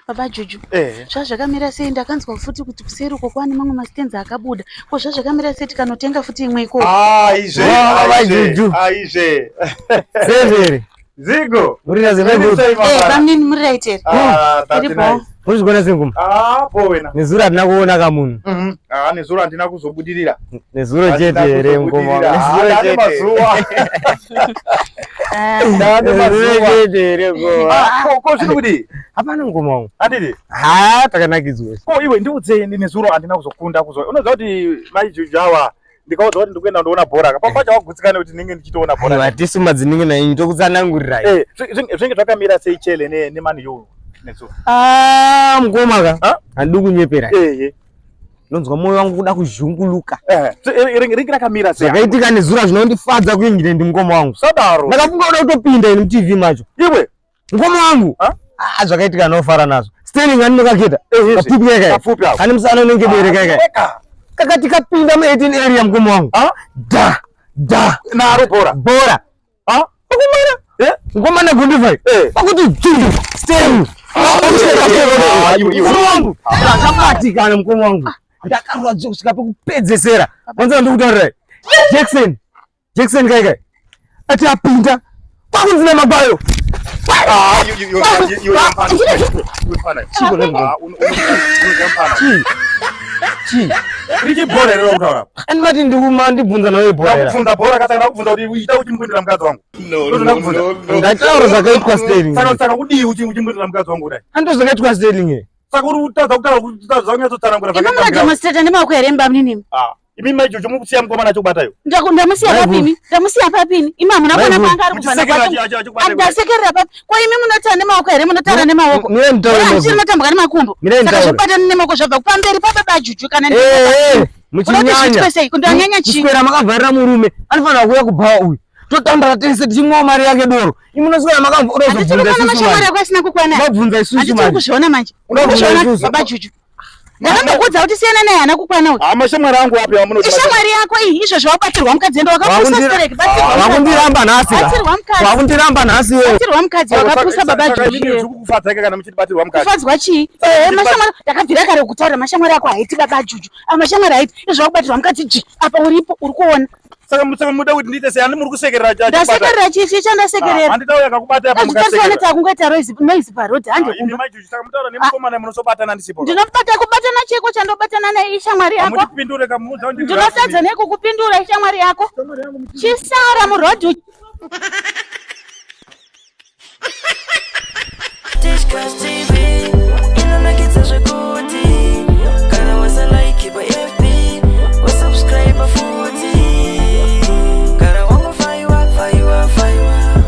Baba Juju, Eh. zvazvakamira sei? Ndakanzwa futi kuti kuseri uko kwane mamwe masitenzi akabuda. Ko zvazvakamira sei tikanotenga futi imwe ikoko? Aizve, Wa, baba aizve, Juju. aizve. Severe. Zigo. Murira zve Sei Eh, mafara? bamnini muri right here? Ah, that's Iripo. nice. Muzvigona sengoma. Ah, po wena. Nezuro hatina kuona kamunhu. Mhm. Ah, nezuro handina kuzobudirira. Nezuro chete here mukoma wangu. Ah, Nezuro ndane chete. mazuva. Ah, Ndane Nezuro mazuva. chete here mukoma. Ah, ko ko zviri kudii? Hapana mukoma wangu. Handidi. Ha takanakidzwa. Ko iwe ndiudze ini nezuro handina kuzokunda kuzo. Unoziva kuti mai Juju awa ndikaudza kuti ndikuenda ndoona bhora. Papa chawagutsikana kuti ndinenge ndichitoona bhora. Aiwa tisu madziningi nainyu tokutsanangurirai. Eh, zvinge zvakamira sei chele ne nemani yo nezuro. Ah mukoma ka. Ah? Handidi kunyepera. Eh, Ndonzwa moyo wangu kuda kuzhunguluka. eh. Ringe rakamira sei? Zvakaitika nezuro zvinondifadza kuEngland mukoma wangu. Sadaro. Ndakafunga kuda kutopinda ini muTV macho. Iwe. Mukoma wangu. Ah? Ah zvakaitika ndinofara nazvo. Sterling andinokaketa. Eh, Kapfupi kaka. Kapfupi ako. Ane musana unenge bere kaka. Eka. Kakati kapinda mu 18 area mukoma wangu. Ah? Da da Naro bhora. bora. Ah? Akumana. Eh? Mukoma gundifai. Eh. Pakuti dzungu Sterling. Ah, iwe, iwe. Mukoma wangu. Ndakabatikana mukoma wangu. Ndakarwadziwa kusvika pekupedzesera. Kwanza ndikutaurirai. Jackson. Jackson kai kai. Ati apinda. Kwakunzi nemagwayo. Ah, you you you you you mfana. Chiko Ah, uno uno mfana. Chii? Chii? Riki bhora rero kutaura. Andimati ndikuma ndibvunza nawe bhora. era. Ndakubvunza bhora kasaka ndakubvunza kuti uita uchimbundira mukadzi wangu. No, no, no, no. Ndataura zvakaitwa Sterling. Saka saka kudii uchimbundira mukadzi wangu kudai? Ando zvakaitwa Sterling. eh. Saka uri kutadza kutaura kutadza kunyatsotsanangura Imi munodemonstrata nemaoko here bamnini imi? Ah, imi mai Jojo mukusiya mukomana achikubata iwe. Ndamusiya Mai papi imi? Ndamusiya papi ini? Imi hamuna kuona Mai paanga ari kubva Muchisekera napapi? achikubata iwe. Ndasekerera papi? Ko imi munotaura nemaoko here? Munotaura nemaoko? Mire nditaure Ora mazwi. muchiri munotambwa nemakumbo. Mire Saka nditaure. zvobatana nemaoko zvabva pamberi pababa Juju kana Eh, eh, Unoti muchinyanya. zviitwe sei? Kundonyanya chii? Kuswera makavharira murume anofanira kuuya kubhawa uyu. Totandara tese tichimwawo mari yake doro. Imi munoswera Handiti makavhurira kuona mashamwari ako asina kukwana. Mabvunza isusu Handiti manje. kuzviona manje. Unobvunza Kuzviona isusu. baba Juju. Ndakambokuudza kuti siyana naye haana kukwana uyu. Ah, mashamwari angu api amunoti. Ishamwari yako iyi izvozvo wabatirwa mukadzi ende wakapusa stereki. Batirwa mukadzi. Wakundiramba nhasi. ka. Batirwa mukadzi. Wakundiramba nhasi iwewe. Batirwa mukadzi wakapusa baba Saka Juju. imini zviri kukufadza ika kana muchitibatirwa mukadzi. Kufadzwa chii? Eh, mashamwari ndakabvira kare kutaura mashamwari ako haiti baba Juju. Ah, mashamwari haiti izvo wakubatirwa mukadzi ji. Apa uripo uri kuona. Saka saka muda kuti ndiite sei? Handi muri kusekerera achikubata. Ndasekerera chii chii chandasekerera? Handitauya akakubata apa Azvitariswa mukasekerera. neti akungoita noise paroad hande Ah, imi kumba. mai Juju saka mutaura nemukomana munosobatana ndisipo. Ndinobata kubatana chiko chandobatana naye ishamwari yako. Hamundipindure kamuudza kuti Ndinotadza nei kukupindura ishamwari yako. Chisara muroad Discuss TV.